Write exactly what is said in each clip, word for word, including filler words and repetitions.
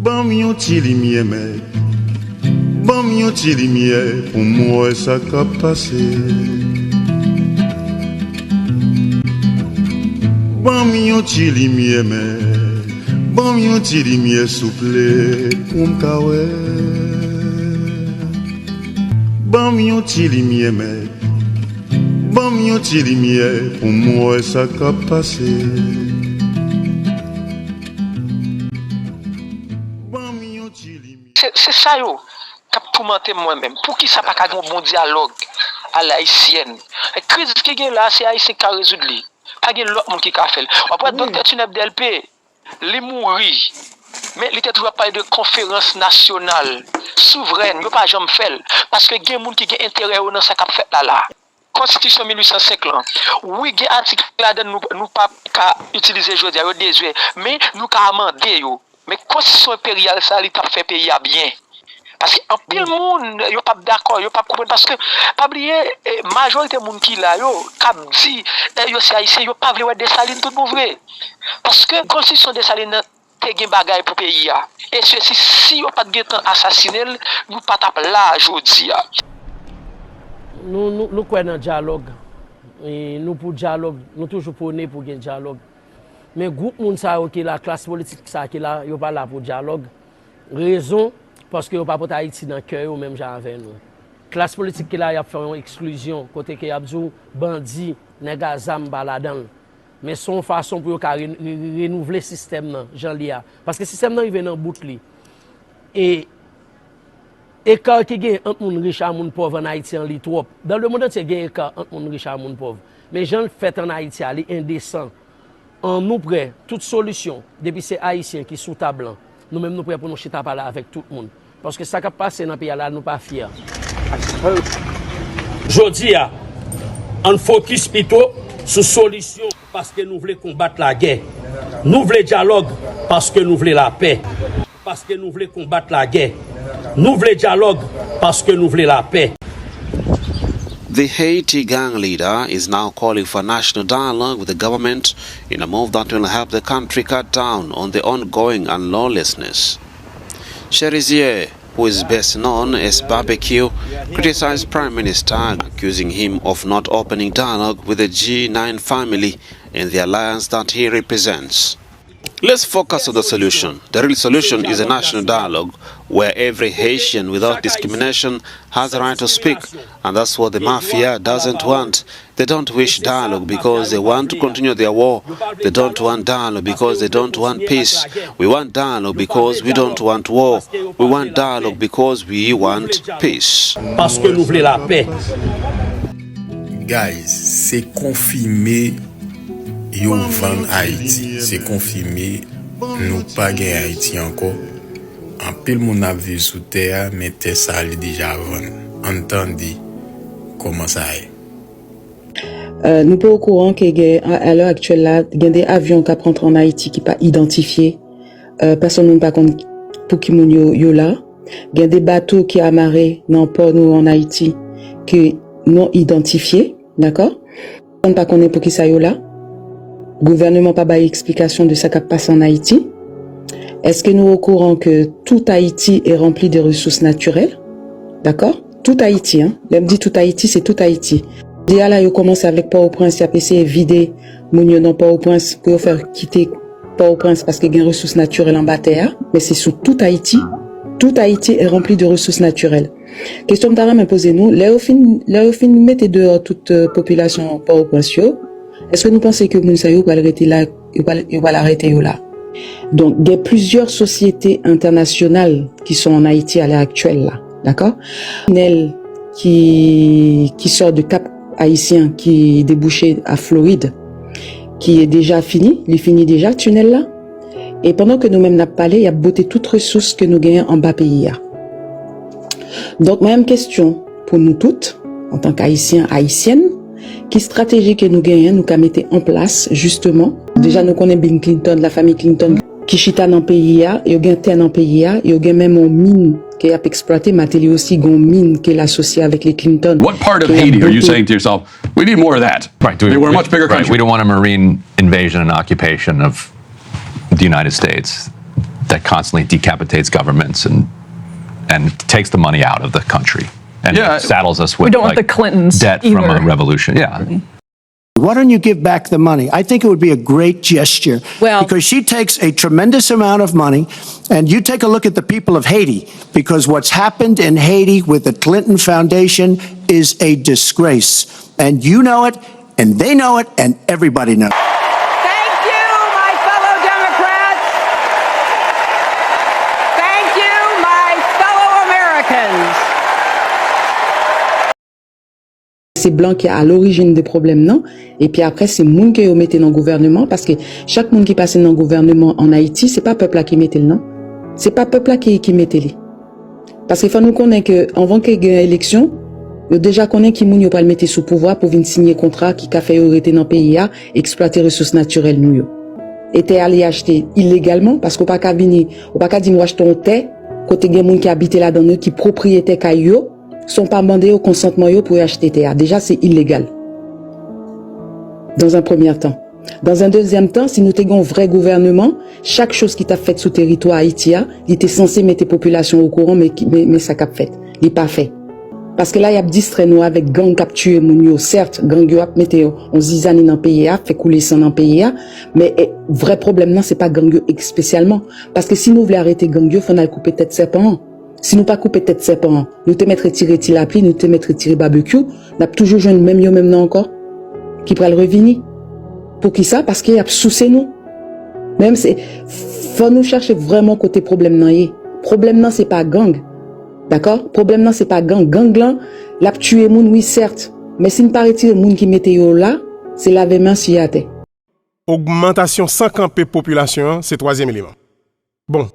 Ban m yon ti limyè, mèt. Ban m yon ti limyè pou m wè sa k ap pase. Ban m yon ti limyè, mèt. Ban m yon ti limyè, souple, pou m ka wè. Ban m yon ti limyè, mèt. Ban m yon ti limyè pou m wè sa k ap pase. Ban m yon ti limyè. Se, se sa yo k ap toumante m mwen menm. Poukisa pa ka gen yon bon dyalòg a la ayisyèn? Kriz ki gen la, se Ayisyen ki ka rezoud li. Pa gen lòt moun ki ka fè l. W ap wè Doktè Tinèb Dèlpe, li mouri. Men li te toujou ap pale de konferans nasyonal, souvrèn, yo pa janm fè l. Paske gen moun ki gen enterè yo nan sa k ap fèt la la. Konstitisyon mil uit san senk lan, wi, gen atik ladan l nou, nou p ap ka itilize jodi a, yo dezwe, men nou ka amande yo. Men konstitisyon enperyal sa, li t ap fè peyi a byen. Paske anpil moun, yo p ap dakò, yo p ap konprann. Paske, pa bliye, eh, majorite moun ki la yo, k ap di, eh, yo se Ayisyen, yo pa vle wè Desalin tout bon vre. Paske konstitisyon Desalin nan te gen bagay pou peyi a. E sesi, si yo pa t gentan asasinen l, nou pa t ap la a jodi a. Nou, nou, nou kwè nan dyalòg. E nou pou dyalòg, nou toujou pwone pou gen dyalòg. Men gwoup moun sa yo ki la, klas politik sa ki la, yo pa la pou dyalòg. Rezon, paske yo pa pote Ayiti nan kè yo menm jan avè nou. Klas politik ki la, y ap fè yon eksklizyon, kote ke y ap di w bandi, nèg a zam pa ladan l. Men se yon fason pou yo ka re-, re-, re-, renouvle sistèm nan, jan li a. Paske sistèm nan rive nan bout li. E eka ki gen ant moun rich a moun pòv an Ayiti an, li twòp. Dan lemonn antye gen eka ant moun rich a moun pòv. Men jan l fèt an Ayiti a, li endesan. An nou prè, tout solisyon, depi se Ayisyen ki sou tab lan, nou menm nou prè pou nou chita pale avèk tout moun. Paske sa k ap pase nan peyi a la, nou pa fyè. Jodi a, ann fokis pito sou solisyon, paske nou vle konbat lagè. Nou vle dyalòg, paske nou vle lapè. Paske nou vle konbat lagè. Nou vle dyalòg, paske nou vle lapè. The Haiti gang leader is now calling for national dialogue with the government in a move that will help the country cut down on the ongoing unlawlessness. Cherizier, who is best known as Barbecue, criticized Prime Minister, accusing him of not opening dialogue with the G nine family and the alliance that he represents. Let's focus on the solution. The real solution is a national dialogue where every Haitian, without discrimination, has a right to speak, and that's what the mafia doesn't want. They don't wish dialogue because they want to continue their war. They don't want dialogue because they don't want peace. We want dialogue because we don't want war. We want dialogue because we want peace. Paske nou vle lapè. Guys, se konfime yo vann Ayiti. Se konfime nou pa gen Ayiti ankò. Anpil moun ap viv sou tè a, men tè sa a li deja vann. Ann tande kòman sa ye. Euh, nou pa okouran ke gen, a, a lè aktyèl la, gen de avyon k ap rantre ann Ayiti ki pa idantifye. Euh, pèsonn moun pa konn pou ki moun yo, yo la. Gen de bato ki amare nan pò nou ann Ayiti ke non idantifye, dakò? Pèsonn pa konnen pou ki sa yo la. Gouvèneman pa bay eksplikasyon de sa k ap pase ann Ayiti. Èske nou okouran ke tout Ayiti est rempli de ressources naturelles? Dakò? Tout Ayiti, hein. Lè m di tout Ayiti, se tout Ayiti. Jodi a la, yo kòmanse avèk Pòtoprens, y ap eseye vide moun yo nan Pòtoprens pou yo fè kite Pòtoprens paske gen resous natirèl anba tè a, men se sou tout Ayiti. Tout Ayiti est rempli de ressources naturelles. Kesyon m ta renmen poze nou, lè yo fin, lè yo fin mete deyò tout, euh, popilasyon Pòtoprens yo, èske nou panse ke moun sa yo pral rete la, yo pral, yo pral arete yo la? Donk, gen plizyè sosyete entènasyonal ki sont en Haïti à l'heure actuelle la, dakò? Kriminèl ki, ki sòt de Cap Haïtien, ki debouche a Florid, ki deja fini, li fini deja, tinèl la. E pandan ke nou menm n ap pale, y ap bote tout resous ke nou genyen anba peyi a. Donk, mwen menm kesyon pou nou tout, antank Ayisyen, Ayisyèn, ki estrateji ke nou genyen, nou ka mete an plas, jisteman? Deja, nou konnen Bill Clinton, lafanmi Clinton, ki chita nan peyi a, yo gen tè nan peyi a, yo gen menm yon min ke y ap eksplwate, Martelly osi gen yon min ke l asosye avèk le Clinton. What part of Haiti are you saying to yourself, "We need more of that"? Right. Do we, They were a much bigger right, country. We don't want a marine invasion and occupation of the United States. that constantly decapitates governments and and takes the money out of the country and Yeah. saddles us We with don't want like the Clintons debt from either. a revolution. Yeah. Why don't you give back the money? I think it would be a great gesture. Well- because she takes a tremendous amount of money, and you take a look at the people of Haiti, because what's happened in Haiti with the Clinton Foundation is a disgrace. And you know it, and they know it, and everybody knows. Thank you, my fellow Democrats. Thank you, my fellow Americans. Se blan ki alorijin de pwoblèm nan, epi apre se moun ke yo mete nan gouvèneman, paske chak moun ki pase nan gouvèneman ann Ayiti, se pa pèp la ki mete l non. Se pa pèp la ki, ki mete li. Paske fò nou konnen ke anvan ke gen eleksyon, yo deja konnen ki moun yo pral mete sou pouvwa pou vin siyen kontra ki ka fè yo rete nan peyi a, eksplwate resous natirèl nou yo. E tè a li achte ilegalman, paske w pa ka vini, ou pa ka di m w achte yon tè kote gen moun ki abite ladan l yo, ki pwopriyetè kay yo, san w pa mande yo konsantman yo pou yo achte tè a. Deja se ilegal. Dans un premier temps. Dans un deuxième temps, si nou te gen yon vrè gouvèneman, chak choz ki t ap fèt sou teritwa Ayiti a, li te sanse mete popilasyon okouran, men, men, men sa k ap fèt. Li pa fè. Paske la, y ap distrè nou avèk gang k ap tiye moun yo. Sèt, gang yo ap mete yon, yon zizani nan peyi a, fè koule san nan peyi a, men e, vrè pwoblèm nan, se pa gang yo espesyalman. Paske si nou vle arete gang yo, fò n al koupe tèt sèpan an. Si nou pa koupe tèt sèpan an, nou te mèt retire Ti Lapli, nou te mèt retire Babekyou, n ap toujou jwenn menm yo menm nan ankò ki pral revini. Poukisa? Paske y ap souse nou. Menm se, fò nou chache vrèman kote pwoblèm nan ye. Pwoblèm nan se pa gang. Dakò? Pwoblèm nan se pa gang. Gang lan, l ap tiye moun, wi, sèt. Men si n pa retire moun ki mete yo la, se lave men sye atè. Ogmantasyon san kanpe popilasyon an se twazyèm eleman. Bon,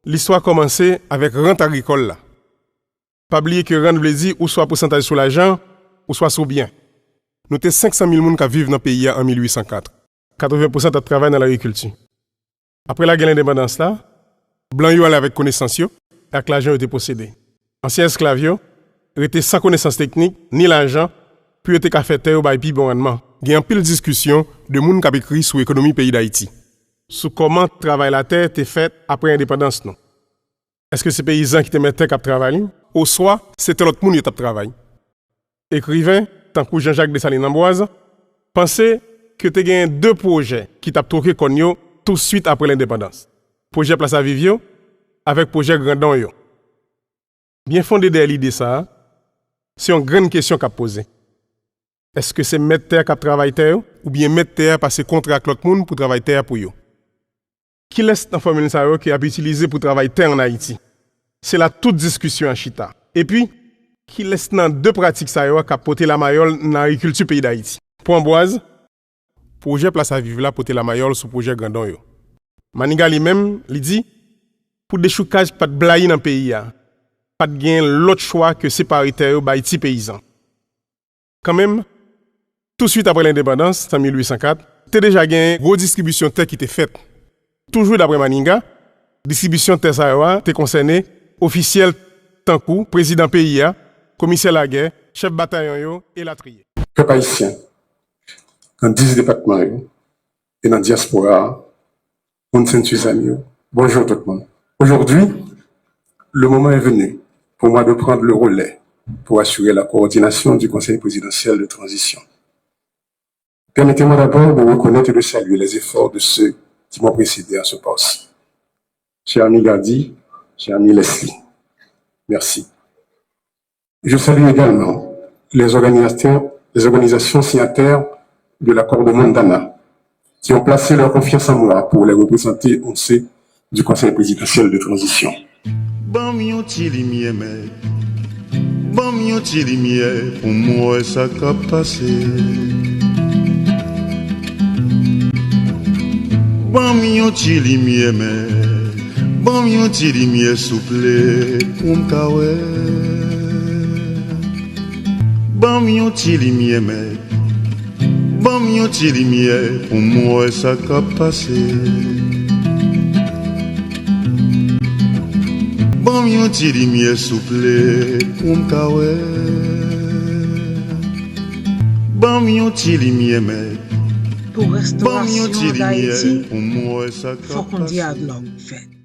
listwa kòmanse avèk rant agrikòl la. Pa bliye ke rant vle di ou swa pousantaj sou lajan, ou swa sou byen. Nou te senk san mil moun k ap viv nan peyi a an mil uit san kat. Katreven pousan t ap travay nan lagrikilti. Apre lagè lendepandans la, blan yo ale avèk konesans yo e ak lajan yo te posede. Ansyen esklav yo rete san konesans teknik ni lajan pou yo te ka fè tè yo bay pi bon rannman. Gen anpil diskisyon de moun k ap ekri sou ekonomi peyi Dayiti, sou kòman travay latè te fèt apre endepandans nou. Èske se peyizan ki te mèt tè k ap travay li, oswa se te lòt moun yo t ap travay? Ekriven, tankou Jean-Jacques Dessalines Ambroise, panse ke te genyen de pwojè ki t ap twoke kòn yo touswit apre lendepandans, pwojè plas a viv yo avèk pwojè grandon yo. Byen fonde dèyè lide sa a, se yon grenn kesyon k ap poze. Èske se mèt tè a k ap travay tè yo, oubyen mèt tè a pase kontra ak lòt moun pou travay tè a pou yo? Kilès nan fòmil sa yo ki ap itilize pou travay tè ann Ayiti? Se la tout diskisyon an chita. Epi, kilès nan de pratik sa yo a k ap pote lamayòl nan agrikilti peyi Dayiti? Pou Anbwaz, pwojè plas a viv la pote lamayòl sou pwojè grandon yo. Maniga li menm, li di, pou dechoukaj pa t blayi nan peyi a, pa t gen lòt chwa ke separe tè yo bay ti peyizan. Kanmenm, touswit apre lendepandans, an mil uit san kat, te deja gen gwo distribisyon tè ki te fèt. Toujou daprè Maniga, distribisyon tè sa yo a te konsène ofisyèl tankou prezidan peyi a, komisè lagè, chèf batayon yo, elatriye. Pèp ayisyen, nan dis depatman yo e nan dyaspora a, moun Sent Sizàn yo, bonjou tout moun. Aujourd'hui, le moment est venu pour moi de prendre le relais pour assurer la coordination du Conseil présidentiel de transition. Permettez-moi d'abord de reconnaître et de saluer les efforts de ceux qui m'ont précédé à ce poste. Cher ami Gady, cher ami Leslie, merci. Je salue également les organisateurs, les organisations signataires de l'accord de Montana, qui ont placé leur confiance en moi pour les représenter au sein du Conseil présidentiel de transition. Ban m yon ti limyè, mèt. Ban m yon ti limyè pou m wè sa k ap pase. Ban m yon ti limyè, mèt. Ban m yon ti limyè, souple, pou m ka wè. Ban m yon ti limyè, mèt. Ban m yon ti limyè pou m wè sa k ap pase. Ban m yon ti limyè, souple, pou m ka wè. Ban m yon ti limyè, mèt. Ban m yon ti limyè pou m wè sa k ap pase. Pou restorasyon Dayiti, fòk yon dyalòg fèt.